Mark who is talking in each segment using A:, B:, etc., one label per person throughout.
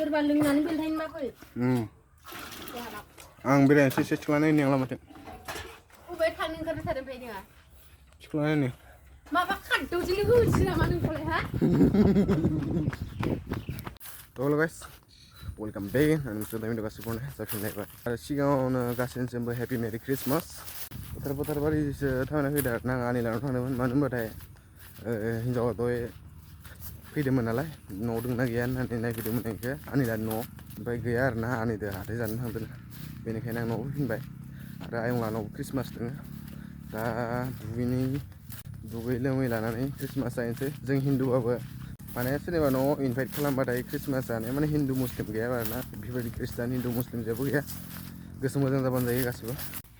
A: आं बेरायनोसै एसे सिख्लानाय नोंला माथो
B: बबे थांनो ओंखारथारदों ओमफ्राय नोङो
A: सिख्लानाय
B: माबा खारदावजोंनो होनोसै नामा नोंखौलाय हा
A: Hello guys, welcome back and to the video kasih जाफिनलायबाय आरो सिगाङावनो गासैनिसिमबो हेपि मेरि क्रिसमास फोथार बारिसो थांना फैदों आरो ना आंनि लानाव थांदोंमोन मानो होनबाथाय हिन्जावा दहाय फैदोंमोन नालाय न'आव दंना गैया होननानै नायफैदोंमोन इखो आंनि लानि न'आव ओमफ्राय गैया आरो ना आंनिदो हाथाय जानो थांदों बेनिखायनो आं न'आव फैफिनबाय आरो आयं लानाव क्रिसमास दङ दा दुगै लोमै लानानै क्रिसमास जाहैनोसै जों हिन्दुबाबो माने सोरनिबा न'आव इनभाइट खालामबाथाय क्रिसमास जानाय माने हिन्दु मुस्लिम गैया आरोना बेफोरबायदि ख्रिस्टान हिन्दु मुस्लिम जेबो गैया गोसो मोजां जाबानो जायो गासिबो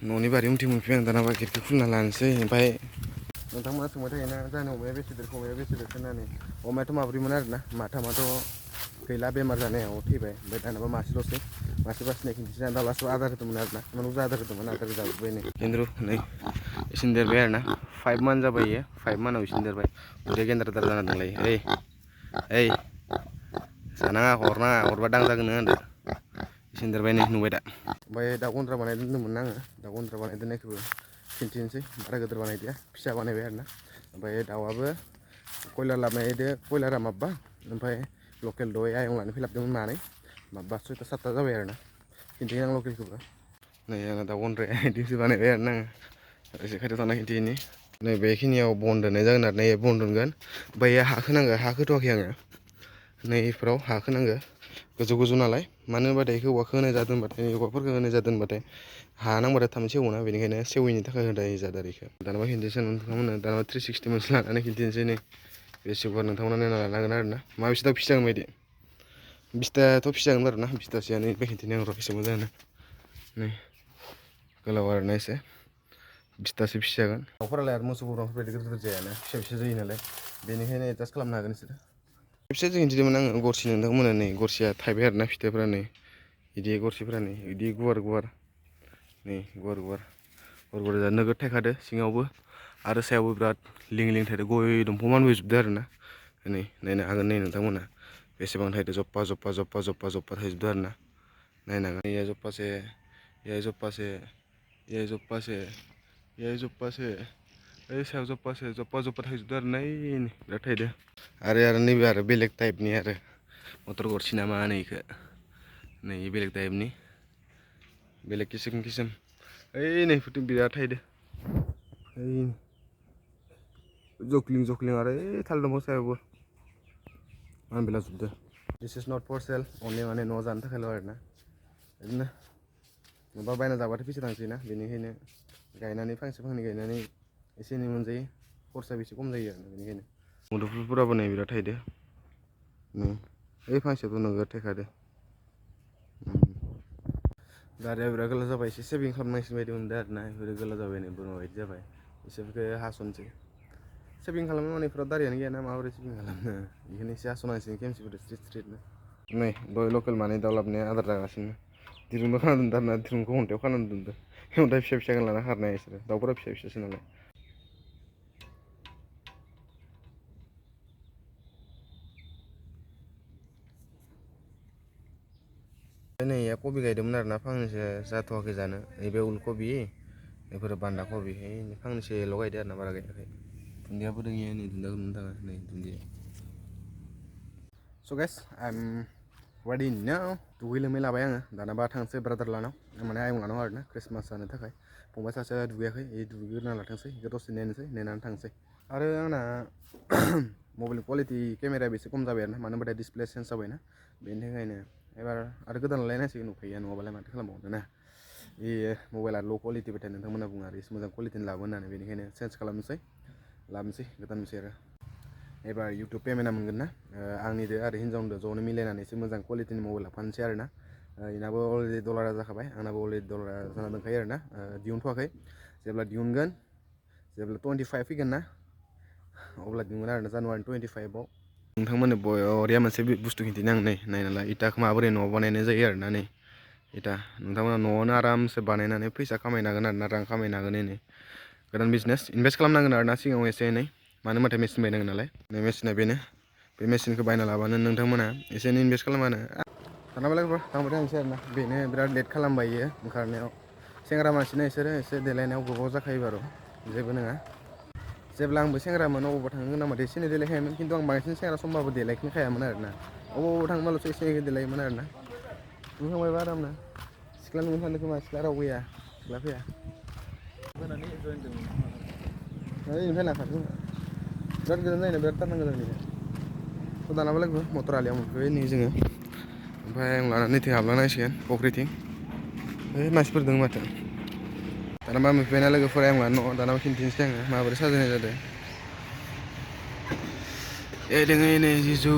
A: न'नि बारि उनथिं मोनफैबाय आं दाना गेटखौ खुलिना लानोसै ओमफ्राय नोंथांमोना सोंबाय थायोना जानो अमाया बेसे देरखो होननानै अमायाथ' माब्रैमोन आरोना माथामाथ' गैला बेमार जानायाव थैबाय ओमफ्राय दानाबा मासे बासिनाय खिन्थिसै आं दालासो आदार होदोंमोन आरोना इमानबो आदार होदोंमोन आदार जाजोब्बाय नै केन्द्रु नै इसिन देरबाय आरोना 5 मान्थ जाबाय इयो 5 मान्थआव इसिन देरबाय उदै गेन्द्रादार जाना दंलाय ओइ जानाङा हरबा दांजागोन होनदो इसिन देरबाय नै नुबाय दा ओमफ्राय दाउ गन्द्रा बानाय दोन्दोंमोन आङो दाउ गन्द्रा बानाय दोननायखौबो खिन्थिनोसै बारा गिदिर बानायदिया फिसा बानायबाय आरोना ओमफ्राय दाउआबो कयलार लाबोनायदो कयलारा माबा ओमफ्राय लकेल दहाय आयं लानो फैलाबदोंमोन मानै माबा 6ता 7ता जाबाय आरोना खिन्थिगोन आं लकेलखौबो नै आङो दाउ गन्द्राया बिदिसो बानायबाय आरोना आङो एसे खाथियाव थाना खिन्थिनि नै बेखिनियाव बन दोननाय जागोन आरो नै बन दोनगोन ओमफ्राय हा खोनांगो हा खोथ'वाखै आङो नैफ्राव हा खोनांगो गोजौ नालाय मानो होनबाथाय औवाखौ होनाय जादोंबाथाय औवाफोरखौ होनाय जादोंबाथाय हा नांबाथाय थाब सेवोना बेनिखायनो सेवैनि थाखाय होनाय जादों आरो इखौ दानाबा खिन्थिनोसै नोंथांमोननो दानाबा 360 मोनसे लानानै खिन्थिनोसै नै बेसेबां नोंथांमोना नायना लानांगोन आरोना मा बेसे दाउ फिसिजागोन बायदि 20ताथ' फिसिजागोन आरोना 20तासोआनो ओमफ्राय खिन्थिनो आं र' बेसे मोजां नै गोलाव आरोना एसे 20तासो फिसिजागोन दाउफोरालाय आरो मोसौ बोरमाफोरबायदि गिदिर जायाना फिसा जायो नालाय बेनिखायनो एडजास्ट खालामनो हागोन बिसोरो खेबसे जों खिन्थिदोंमोन आङो गरसि नोंथांमोना नै गरसिया थाइबाय आरोना फिथाइफोरा नै बिदि गरसिफोरा नै बिदि गुवार नै गुवार नोगोद थाइखादो सिङावबो आरो सायावबो बिराद लिं थाइदो गय दंफां मानबायजोबदो आरोना नै नायनो हागोन नै नोंथांमोना बेसेबां थाइदो जप्पा थाइजोबदो आरोना नायनो हागोन इया जप्पासे ओइ सायाव जप्पा थाइजोबदो आरो नै बिराद थाइदो आरो नैबे आरो बेलेग टाइपनि आरो मटर गरसि ना मा होनो इखो नै बेलेग टाइपनि बेलेग किसिम ओइ नैफोरथिं बिराद थाइदो ओइ जख्लिं आरो ओइ थालिर दंफां सायावबो मानबायलाजोबदो दिस इज नट फर सेल अनलि माने न'आव जानो थाखायल' आरोना बिदिनो माबा बायना जाबाथाय फैसा थांसै ना बेनिखायनो गायनानै फांसे फांनै गायनानै एसे एनै मोनजायो खरसाया एसे खम जायो आरो बेनिखायनो मुदुफुलफोराबो नै बिराद थाइदो ओइ फांसेयावथ' नोगोद थाइखादो दारिया बिराद गोलाव जाबाय एसे सेभिं खालामनांसिगोन बायदि मोनदों आरोना बेफोरो गोलाव जाबाय नै बोरमा बायदि जाबाय एसेफोरखौ हास'नोसै सेभिं खालामनो माने इफोराव दारियानो गैयाना माबोरै सेभिं खालामनो बेखायनो एसे हास'नांसिगोन खेमसेफोर स्ट्रेटनो नै दहाय लकेल मानै दाउ लाबोनाया आदार जागासिनो दिरुंबो खाना दोनदो आरोना दिरुंखौ हन्टायाव खानानै दोनदो हन्टाया फिसा लाना खारनाया इसोरो दाउफोरा फिसासो नालाय नै कबि गायदोंमोन आरोना फांनैसो जाथ'वाखै जानो नैबे उलकबि बेफोरो बान्दा कबि फांनैसोल' गायदो आरोना बारा गायाखै दुन्दियाबो दङ नै दुन्दियाखौ नुनो थाङा नै दुन्दिया स' गाइस आइ एम रेडि नाउ दुगै लोमै लाबाय आङो दानाबा थांसै ब्रादार लानाव माने आयं लानाव आरोना क्रिसमास जानो थाखाय फंबाय सासेया दुगैयाखै दुगैग्रोना लाथोंसै बेखौ दसे नेनानै थांसै आरो आंना मबाइल कुवालिटि केमेराया एसे खम जाबाय आरोना मानो होनबाथाय डिसप्ले चेन्ज जाबायना बेनि थाखायनो एबार आरो गोदान लायनांसिगोन उफाय गैया नङाबालाय माथो खालामबावनो ना बे मबाइला ल' कुवालिटिबाथाय नोंथांमोना बुङो आरो एसे मोजां कुवालिटिनि लाबो होननानै बेनिखायनो चेन्ज खालामनोसै लाबोनोसै गोदान मोनसे आरो एबार इउटुब पेमेन्टआ मोनगोन ना आंनिदो आरो हिन्जावनिदो ज'नो मिलायनानै एसे मोजां कुवालिटिनि मबाइल लाफानोसै आरोना इनाबो अलरेडि डलारा जाखाबाय आंनाबो अलरेडि डलारा जाना दंखायो आरोना दिहुनथ'वाखै जेब्ला दिहुनगोन जेब्ला 25 फैगोन ना अब्ला दिहुनगोन आरोना जानुवारि 25आव नोंथांमोननो बरिया मोनसे बुस्थु खिन्थिनो आं नै नायना ला इटाखौ माबोरै न'आव बानायनाय जायो आरोना नै इटा नोंथांमोना न'आवनो आरामसे बानायनानै फैसा खामायनो हागोन आरोना रां खामायनो हागोन नै गोदान बिजनेस इनभेस्ट खालामनांगोन आरोना सिगाङाव एसे एनै मानो होनबाथाय मेचिन बायनांगोन नालाय नै मेचिना बेनो बे मेचिनखौ बायना लाबानो नोंथांमोना एसे एनै इनभेस्ट खालामबानो दाना बेलेगफोर थांबाय थानोसै आरोना बेनो बिराद लेट खालामबाय इयो ओंखारनायाव सेंग्रा मानसिना इसोरो एसे देलायनायाव गोबाव जाखायो बारु जेबो नङा जेब्ला आंबो सेंग्रामोन अबावबा थांनो गोनांबाथाय एसे एनै देलायखायोमोन खिन्थु आं बांसिन सेंग्रा समबाबो देलायखायामोन आरोना अबावबा थांबाल'सो एसे एनै देलायोमोन आरोना नुखांबायबा आरामनो सिख्ला नुनो थांदों खोमा सिख्ला रावबो गैया सिख्ला फैया इनिफ्राय लांखादों बिराद गोजान जायोना बिराद थारनांगौ जायो दाना बेलेगबो मटर आलियाव मोनफैबाय नै जोङो ओमफ्राय आं लानानै नैथिं हाबलांनांसिगोन फख्रिथिं मानसिफोर दं माथो दाना मोनफैबायना लोगोफोरा आं लानो न'आव दाना खिन्थिनोसै आङो माबोरै साजायनाय जादों दोङो नै जिजु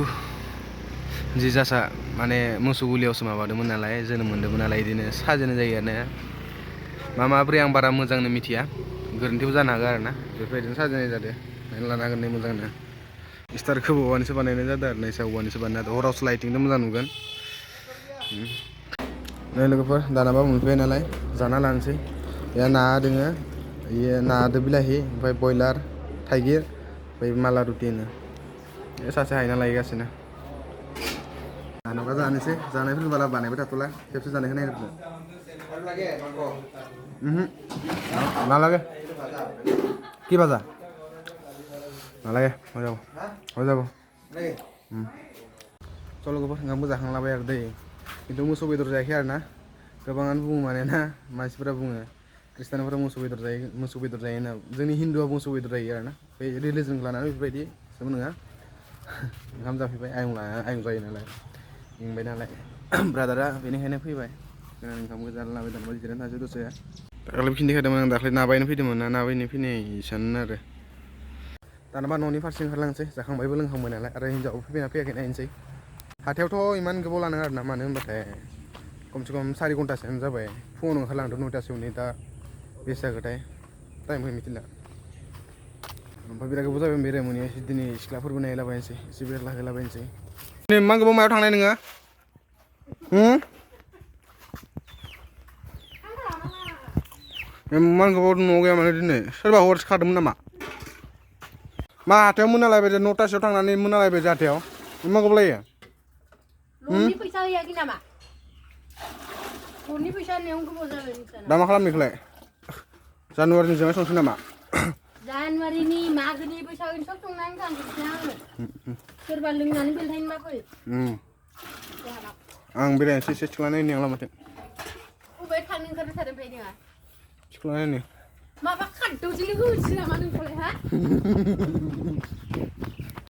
A: जिजासआ माने मोसौ गुलियावसो माबादोंमोन नालाय जोनोम मोन्दोंमोन नालाय बिदिनो साजायनाय जायो आरोना माबोरै आं बारा मोजांनो मिथिया गोरोन्थिबो जानो हागौ आरोना बेफोरबायदिनो साजायनाय जादों नायना लानो हागोन नै मोजांनो स्टारखौबो औवानिसो बानायनाय जादों आरो ना एसे औवानिसो बानायनाय जादों हरावसो लाइटिंजों मोजां नुगोन नै लोगोफोर दानाबा मोनफैबाय नालाय जाना लानोसै बेहा ना दोङो बेयो नादो बिलाहि ओमफ्राय बयलार थाइगिर ओमफ्राय माला रुटि होनो बे सासे हायना लायगासिनो दानाबा जानोसै जानायफोरनि बारा बानायबाय थाथ'ला खेबसे जानायखौ नायग्रोदो नालागे কি ভাজা নালাগে হৈ যাব सल' गोबां ओंखामबो जाखांलाबाय आरो दै खिन्थु मोसौ बेदर जायाखै आरो ना गोबाङानो बुङो माने ना मानसिफोरा बुङो ख्रिस्टानफोरा मोसौ बेदर जायो होनना जोंनि हिन्दुआ मोसौ बेदर जायो आरो ना बे रिलिजनखौ लानानै बेफोरबायदि जेबो नङा ओंखाम जाफैबाय आयं जायो नालाय मेंबाय नालाय ब्रादारा बेनिखायनो फैबाय ओंखामखौ जाना लाबाय दानबाय जिरायना थानोसै दसे दाखालिबो खिन्थिखादोंमोन आं दाखालि ना बायनो फैदोंमोन ना बायनो फैनायसानो आरो दानाबा न'नि फारसे ओंखारलांसै जाखांबायबो लोंखांबाय नालाय आरो हिन्जावबो फैना फैयाखै नायनोसै हाथायावथ' इमान गोबाव लानो आरो ना मानो होनबाथाय खमसे खम 4 घन्टासोआनो जाबाय फुङावनो ओंखारलांदों 9टासोआवनो दा बेसे जाखोथाय टाइमखौ मिथिला ओमफ्राय बिराद गोबाव जाबाय बेराय मोनैया दिनै सिख्लाफोरबो नायलाबायनोसै एसे बेरायलाहैलाबायनोसै दिनै इमान गोबाव मायाव थांनाय नोङो इमान गोबाव न'आव गैया माने दिनै सोरबा हरसो खादोंमोन नामा मा हाथायाव मोनालायबाय 9टासोआव थांनानै मोनालायबाय हाथायाव इमान गोबाव लायो
B: न'नि फैसा होयाखै नामा न'नि फैसा होनायावनो गोबाव जाबाय नोंसाना
A: दा मा खालामनो बेखौलाय जानुवारिनि जानाय संसै नामा
B: जानुवारिनि मागोनि बैसागोनि सब संनानै गानजोबसै आङो सोरबा लोंनानै बेलथायनो मा फै
A: आं बेरायनोसै एसे सिख्ला नायनो आंला माथो
B: अबे थांनो ओंखारबाय थादों ओमफ्राय नोंहा
A: सिख्ला नायनो
B: माबा खाददावजोंनो होनोसै नामा नोंखौलाय हा